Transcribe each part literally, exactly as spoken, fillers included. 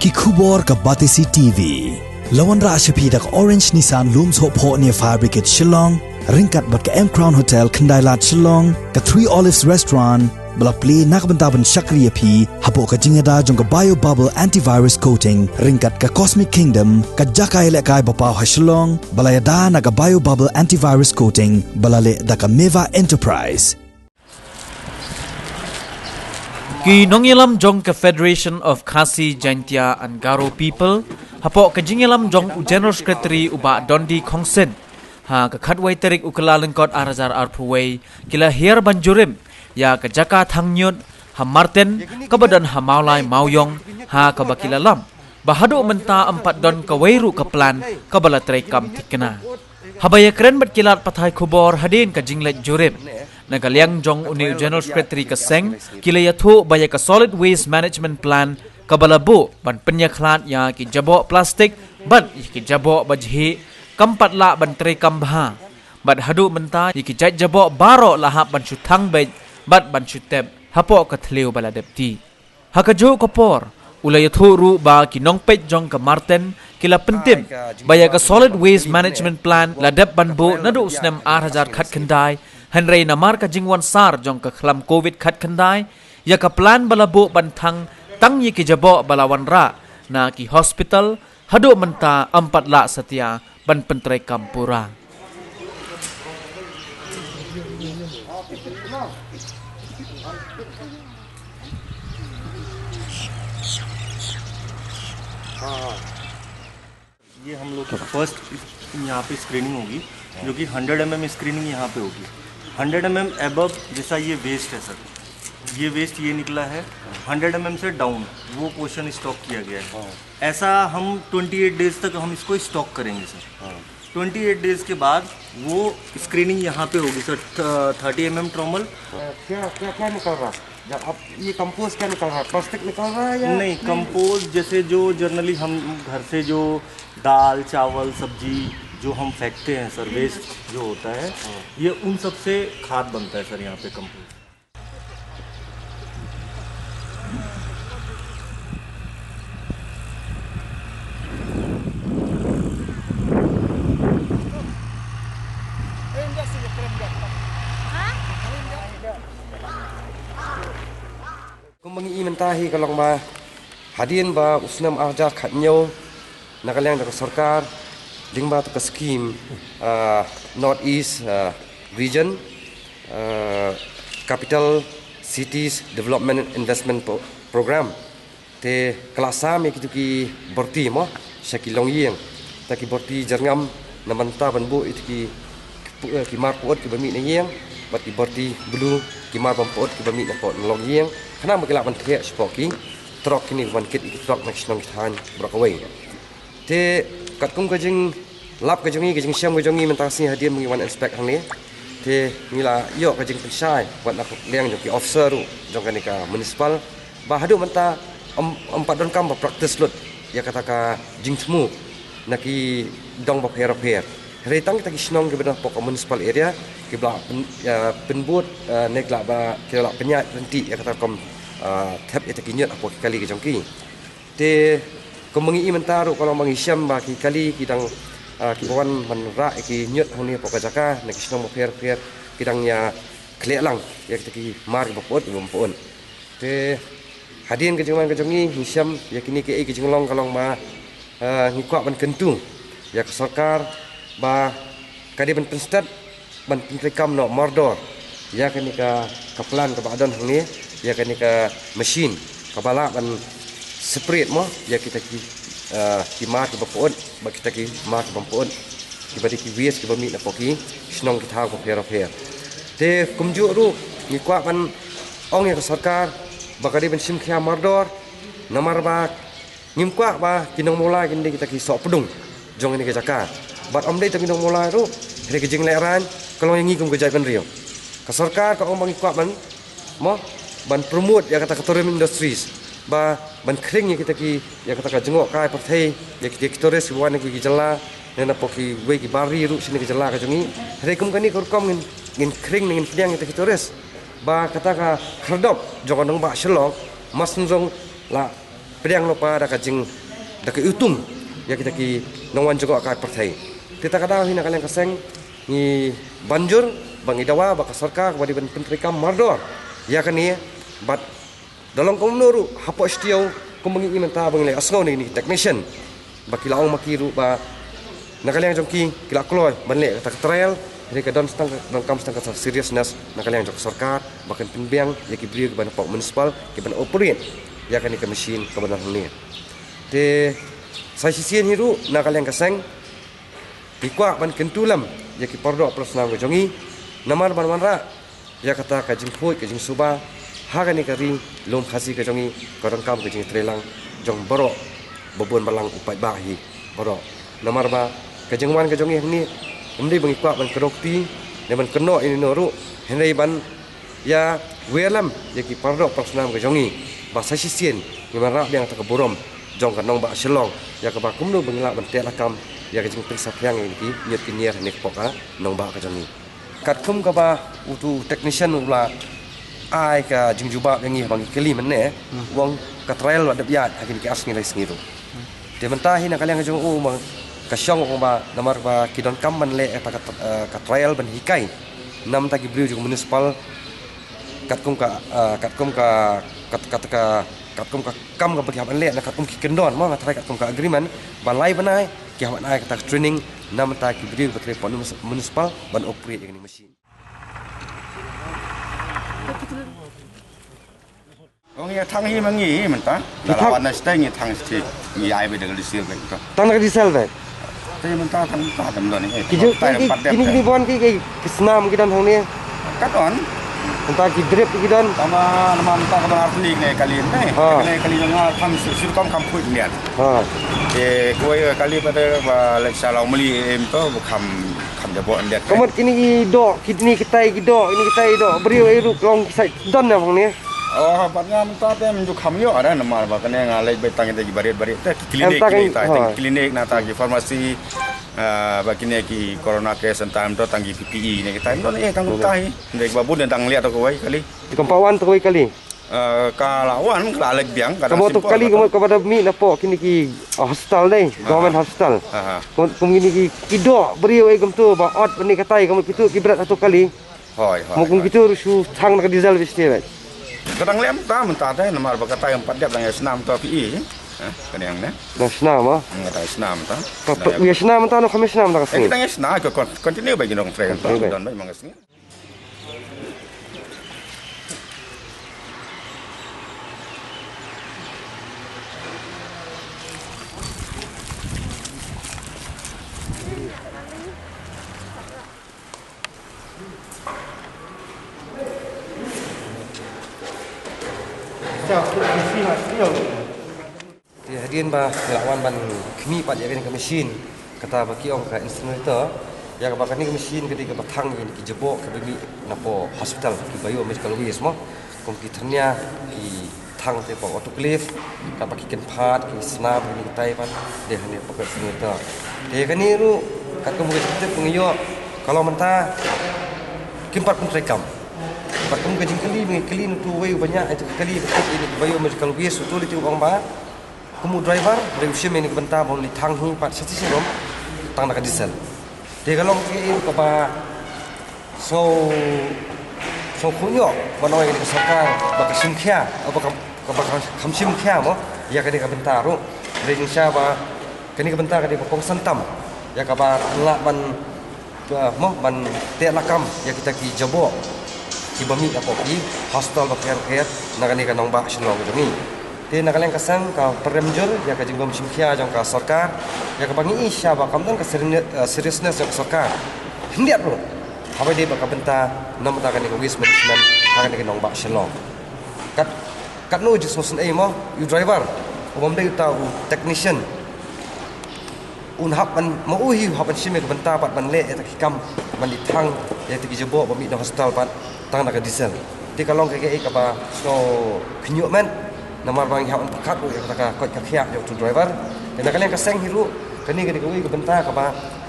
Ki khubor ka Batesi T V. La wanrah sha phi da ka Orange Nissan Lum Sohphoh near Fire Brigade Shillong, ryngkat bad ka M Crown Hotel Khyndailad Shillong, ka Three Olives Restaurant, ba la plie na ka bynta ban shakri ïa phi hapoh ka jingïada jong ka Bio Bubble Antivirus Coating, ryngkat ka Cosmic Kingdom, ka jaka ïalehkai ba paw ha Shillong, ba la ïada na ka Bio Bubble Antivirus Coating, ba la leh da ka Meva Enterprise. Ki nongïalam jong ka Federation of Khasi Jaintia and Garo People, hapoh ka jingïalam jong u General Secretary u Bah Dondi Khongsyn, ha ka khatwei tarik u Kyllalyngkot ar hajar arphew wei, ki la hiar ban jurip ïa ka jaka thang ñiut ha Marten, kaba don ha Mawlai Mawiong, ha kaba ki la lam ba haduh mynta ym pat don kawei ruh ka plan kaba la treikam thikna. Haba ïakren bad ki lad pathai khubor hadien ka jingleit jurip, na ka liang jong une u General Secretary ka seng, ki la ïathuh ba ïa ka Solid Waste Management Plan kaba la buh ban pynïakhlad ïa ki jaboh plastik bad ïa ki jaboh ba jhieh, kam pat lah ban treikam bha. Bad haduh mynta ïa ki jait jaboh baroh la hap ban shu thang beit bad ban shu tep hapoh ka thliew ba la dep ti. Ha kajuh ka por, u la ïathuh ruh ba ki nongpeit jong ka Marten ki la pyntip ba ïa ka Solid Waste Management Plan la dep ban buh naduh u snem ar hajar khatkhyndai, hynrei namar ka jingwan sar jong ka khlam Covid khatkhyndai, ïa ka plan ba la buh ban thang tang ïa ki jaboh ba la wanrah na ki hospital, haduh mynta ym pat lah satia ban pyntreikam pura. हाँ, हाँ। ये हम लोग की फर्स्ट यहाँ पे स्क्रीनिंग होगी, जो कि हंड्रेड एमएम स्क्रीनिंग यहाँ पे होगी। हंड्रेड एमएम एबव जैसा ये वेस्ट है सर, ये वेस्ट ये निकला है, हंड्रेड एमएम से डाउन वो पोर्शन स्टॉक किया गया है। हाँ। ऐसा हम ट्वेंटी एट डेज तक हम इसको स्टॉक करेंगे सर। हाँ। ट्वेंटी एट डेज के बाद वो स्क्रीनिंग यहाँ पे होगी सर, थर्टी एमएम ट्रॉमल। क्या क्या क्या निकल रहा है? जब अब ये कंपोस्ट क्या निकल रहा है? प्लास्टिक निकल रहा है या नहीं? कंपोस्ट जैसे जो जनरली हम घर से जो दाल, चावल, सब्जी जो हम फेंकते हैं सर, वेस्ट जो होता है, हाँ। ये उन सब से खाद बनता है सर यहाँ पे, कंपोस्ट। Kumba ngi i mynta hi ka long ba hadien ba u snem ar hajar khathynñiew, na ka liang da ka sorkar, lyngba tu ka skim, ah, North East, ah, Region, ah, Capital Cities Development Investment Pro-, Program. Te ka la sam ïa kitu ki byrti mo, sha ki longïing. Ta ki byrti jyrngam na bynta ban buh ïa ki, eh, ki mar pyut kiba mih na ïing, bad ki byrti blue, ki mar bym pyut kiba mih na pdeng longïing. Khnang ba ki lah ban thiah shapoh ki trok kine, ban kit ïa ki trok na ki shnong ki thaiñ baroh kawei. Te katkum ka jinglap ka jong ngi, ka jingshem ka jong ngi mynta ka sngi hadien ba ngi wan inspect hangne, te ngi la ïoh ka jingpynshai wat na ka liang jong ki officer ruh jong kane ka municipal, ba haduh mynta ym, ym pat donkam ba practice lut ïa kata ka jingthmu na ki dong bapher bapher. Hynrei tang kita ki shnong kiba don hapoh ka municipal area kiba la pyn-, ïa, pynbud, eh, ne ki la ba, ki la pynïaid ryntih ïa kata ka, eh, thep ïa kita ki ñiut hapoh ki kali ka jong ki. Te kumba ngi i mynta ruh ka long ba ngi shem ba ki kali ki dang, ah, kiba wan ban rah ïa ki ñiut hangne hapoh ka jaka na ki shnong bapher bapher, ki dang ïa khleh lang ïa kita ki mar kiba pyut kiba ym pyut. Te hadien ka jingwan ka jong ngi, ngi shem ïa kine kiei ki jinglong ka long ba, ah, ngi kwah ban kyntu ïa ka sorkar ba ka dei ban pynstet ban pyntreikam noh mardor ïa kane ka, ka plan kaba don hangne, ïa kane ka machine kaba lah ban separate mo ïa kita ki, eh, ki mar kiba pyut bad kita ki mar kiba ym pyut, kiba dei ki waste kiba mih napoh ki shnong ki thaw bapher bapher. Te kumjuh ruh ngi kwah ban ong ïa ka sorkar ba ka dei ban shim khia mardor, namar ba ngim kwah ba ki nong Mawlai kin dei kita ki sohpdung jong kane ka jaka. Bad ym dei tang ki nong Mawlai ruh, hynrei ka jinglehrain ka long ïa ngi kum ka jaitbynriew. Ka sorkar ka ong ba ngi kwah ban, mo, ban promote ïa kata ka tourism industries, ba ban khring ïa kita ki, ïa kata ka jngohkai pyrthei, ïa kita ki tourist kiba wan na ki jylla, ne napoh kiwei ki bar ri ruh sha kane ka jylla ka jong ngi. Hynrei kum kane ka rukom ngin, ngin khring ne ngin pdiang ïa kita ki tourist, ba kata ka khyrdop jong ka nongbah Shillong mas sngewsih la pdiang lypa da ka jing, da ka iwtung ïa kita ki nongwan jngoh ka pyrthei. Te ta ka daw hi na ka liang ka seng ngi ban jur ba ngi dawa ba ka sorkar ba dei ban pyntreikam mardor ïa kane, bad da long kumno ruh hapoh Shitiow kumba ngi i mynta ba ngi la ïohsngew na kine ki technician ba ki la ong ma ki ruh ba na ka liang jong ki ki la kloi ban leh kata ka trial, hynrei ka don tang, donkam tang ka seriousness na ka liang jong ka sorkar ba kan pynbiang ïa ki briew kiba na pok municipal kiban operate ïa kane ka machine kaba don hangne. Te sa shisien hi ruh na ka liang ka seng ngi kwah ban kyntu lem ïa ki pardoh parasnam ka jong ngi namar ban wanrah ïa kata ka jingkhuid ka jingsuba ha kane ka ri lum Khasi ka jong ngi, ka donkam ka jingtreilang jong baroh, ba bun balang u paidbah hi baroh. Namar ba ka jingwan ka jong ngi hangne ym dei ba ngi kwah ban kdew kti ne ban kynnoh ïa nino ruh, hynrei ban ïa wer lem ïa ki pardoh parasnam ka jong ngi ba sa shisien ngi wanrah biang kata ka burom jong ka nongbah Shillong ïa kaba kumno ba ngi lah ban teh lakam ïa ka jingpynsaphiang ïa ki ñiut ki ñier hangne hapoh ka nongbah ka jong ngi. Katkum kaba utu technician u la ai ka jingjubab ïa ngi ba ngi kylli mynne, u ong ka trial la dep ïaid ha kine ki ar sngi lai sngi ruh. Te mynta hi na ka liang ka jong u ma ka shong u ong ba namar ba ki donkam ban leh kata ka, eh, ka trial ban hikai na bynta ki briew jong municipal katkum ka, eh, katkum ka, kat, kat, ka, katkum ka kam kaba ki hap ban leh, na katkum ki kyndon mo, nga tharai katkum ka agreement ba lai bnai ki hap ban ai kata ka training na bynta ki briew ba trei pon municipal ban operate ïa kane ka machine. Ong ïa thang hi ma ngi mynta. Ïa thang. Lawan na stai ngi thang stai ngi ai bad ka diesel bad to. Tang ka diesel bad. Te mynta tang ta dam don ni. Ki ju ki ki ni bon ki ki snam ki don hangne. Ka don. Mynta ki drip ki don. Tama nama mynta ka don artli ne kali ne. Ha. Ne kali jong nga kam sir kam kam phuit niat. Ha. E koi kali pada ba lek sha lau meli em to bu kam kam jabo niat. Ka mut kini ki doh, kini kitai ki doh, kini kitai ki doh briew ei ruh long ki sai don na hangne. Oh, pat nga mynta te mynta kham ïoh ada namar ba kane nga leit beit tang ïa ki barit barit te ki klinik, ta ki, kita, ha, ki klinik na ta ki pharmacy, ah, ba kine ki corona care center mynta tang ki P P E ne kita mynta ne tang mynta hi. Ndai ba bun dang liat to kawei kali. Ki compound to kawei kali. Ah, ka la wan ka la leit biang ka dang simple. Kaba to kali kaba da mih na pok kine ki, ah, hospital dei, government hospital. Kum kine ki, ki doh briew ei kumto ba ot bani katai kum kito ki bret to kali. Hoi, hoi. Mo kum kito ruh shu thang na ka diesel bishni bad. Ka dang lem ta mynta te namar ba katai em pat dep dang ïa snam to P E. Ha, ka dang ne. Dang snam ah. Ka dang snam ta. Ka ïa snam ta no kham snam ta ka sngi. Ka dang ïa snam ka continue ba ki nong trei ta don ba mang ka sngi. Te hadien ba ngi la wan ban khmih pat ïa kane ka machine kata ba ki ong ka incinerator, ïa kaba kane ka machine ka dei kaba thang ïa ki jaboh kiba mih na pok hospital, ki biomedical waste mo. Kum ki thyrnia, ki thang te pok autoclave, kaba ki kynphad, ki snam, ki kitai pat dei hangne pok ka incinerator. Te kane ruh katkum ka jingtip ngi ïoh ka long mynta kim pat pyntreikam. Katkum ka jingkylli ngi kylli na utu uwei uba ñiah ïa ka kali ba tip ïa ki biomedical waste, utu lei te u ong ba kum u driver, dei u shim ïa kane ka bynta ba un leit thang hi pat sha shisha ruh tang da ka diesel. Te ka long kaei kaba sngewkhuid ïoh ban ong ïa kane ka sorkar ba ka shim khia, ba ka, ba ka kham shim khia mo ïa kane ka bynta ruh. Dei jingshisha ba kane ka bynta ka dei ba kongsan tam ïa kaba lah ban ba, mo, ban teh lakam ïa kita ki jaboh kiba mih na pok ki hospital ba kher kher na kane ka nongbah Shillong jong ngi. Te na ka liang ka seng ka pyrem jur ïa ka jingbym shim khia jong ka sorkar ïa kaba ngi i shisha ba kam don ka seri-, eh, seriousness jong ka sorkar. Khyndiat ruh haba dei ba ka bynta na bynta kane ka waste management ha kane ka nongbah Shillong. Kat, katno jingsngewsynei mo, u driver u bym dei uta u technician. Un hap ban, ma u hi u hap ban shim ïa ka bynta pat ban leh ïa ta ki kam ban leit thang ïa ta ki jaboh ba mih na hospital pat tang da ka diesel. Te ka long ka kaei kaba sngewkhynñiuh met namar ba ngi hap ban pyrkhat ruh ïa kata ka koit ka khiah jong utu driver. Te na ka liang ka seng hi ruh kane ka dei kawei ka bynta kaba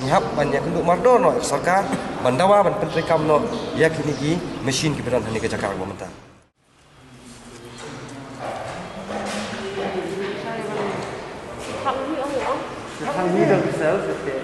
ngi hap ban ïakynduh mardor noh ïa ka sorkar ban dawa ban pyntreikam noh ïa kine ki machine kiba don hangne ka jaka kaba mynta. Hang middle cell sa te.